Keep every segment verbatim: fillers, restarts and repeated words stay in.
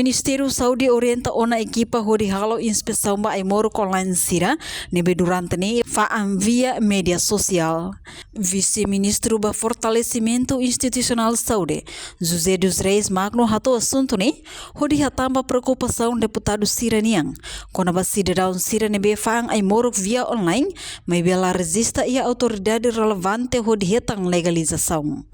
Ministériu Saúde orienta ona ekipa hodi halo inspesaun ba ai-moruk online sira ne'ebé durante ne'e fa'an via média sosiál. Vise-Ministru ba Fortalesimentu Institusionál Saúde, José dos Reis Magno, hato'o asuntu ne'e hodi hatán ba preokupasaun deputadu sira-nian kona-ba sidadaun sira ne'ebé fa'an ai-moruk via online, maibé la rejista iha autoridade relevante hodi hetan legalizasaun.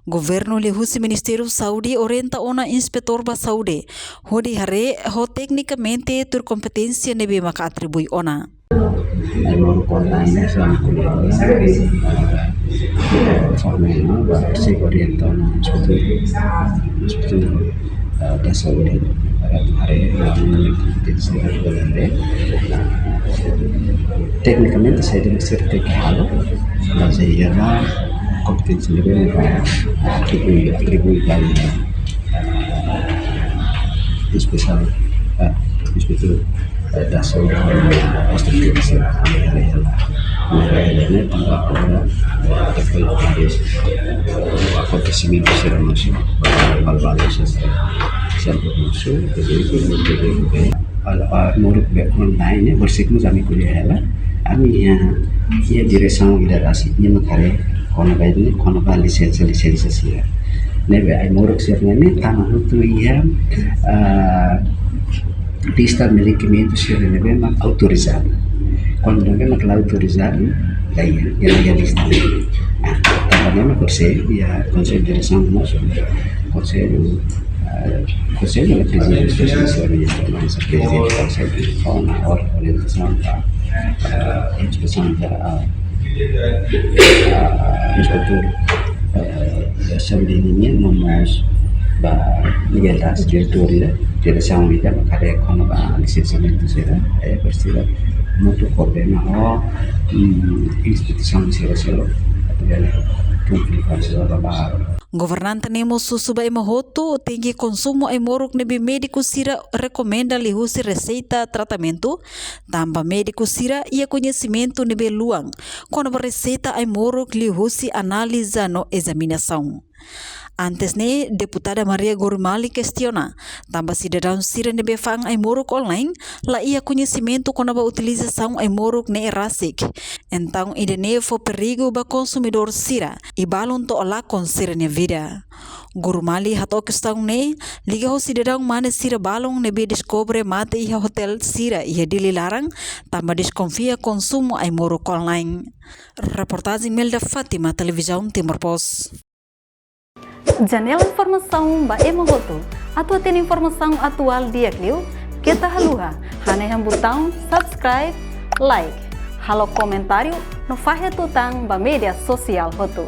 Governu liuhusi Ministériu Saúde orienta ona inspetór ba saúde hodi haree ho teknikamente tuir kompeténsia ne'ebé maka atribui ona. Ai-moruk online ne'e sira ko'alia, eh, forma ne'e ba se orienta ona inspetór, inspetór, eh, da saúde, para haree, eh, kompeténsia, eh, teknikamente saida mak sira tenke halo, bazeia ba kompeténsia ne'ebé atribui, atribui ba inspesaun, eh, inspetór, eh, da saúde, eh, postu de saúde, eh, eh, eh, eh, eh, eh, eh, akontesimentu sira mós, eh, balbala sira, sira mós, eh, eh, eh, eh, eh, ai-moruk be online ne'e, versíkulu ami ko'alia hela. Ami iha, iha diresaun ida rasik ne'e mak haree kona-ba ne'e, kona-ba lisensa, lisensa sira. Ne'ebé ai-moruk sira-ne'e tama hotu iha, ah, lista medikamentu sira ne'ebé mak autorizadu. Kuandu ne'ebé mak la autorizadu, la iha, iha, iha lista. Ah, tanba ne'e mak konsellu, iha konsellu diresaun mós, konsellu, ah, konsellu ne'e prezidente, konsellu ne'e prezidente, konsellu, fó ona or-, orientasaun ba, ah, inspesaun ba, ah, ah, inspetór, eh, saúde nian, no mós ba Miguel Das, diretór ida, diresaun ida, mak haree kona-ba lisensiamentu sira, eh, presiza mutu koordena ho, mm, instituisaun sira seluk, atu bele kumpre fali sira ba. Governante ne'e mós husu ba ema hotu tenke konsumu ai-moruk ne'ebé médiku sira rekomenda liuhusi reseita tratamentu, tanba médiku sira iha koñesimentu ne'ebé luan kona-ba reseita ai-moruk liuhusi análiza no ezaminasaun. Antes ne'e, deputada Maria Gurumali kestiona tanba sidadaun sira ne'ebé fa'an ai-moruk online la iha koñesimentu kona-ba utilizasaun ai-moruk ne'e rasik. Entaun ida-ne'e fó perigu ba konsumidór sira, i balun to'o lakon sira-nia vida. Gurumali hato'o kestaun ne'e liga ho sidadaun mane sira balun ne'ebé deskobre mate iha otél sira iha Dili laran, tanba deskonfia konsumu ai-moruk online. Reportajen Melda Fátima, Televizaun Timor Post. Janela informasaun ba ema hotu. Atu hatene informasaun atuál di'ak liu, keta haluha hanehan butaun subscribe, like, halo komentáriu no fahe tutan ba média sosiál hotu.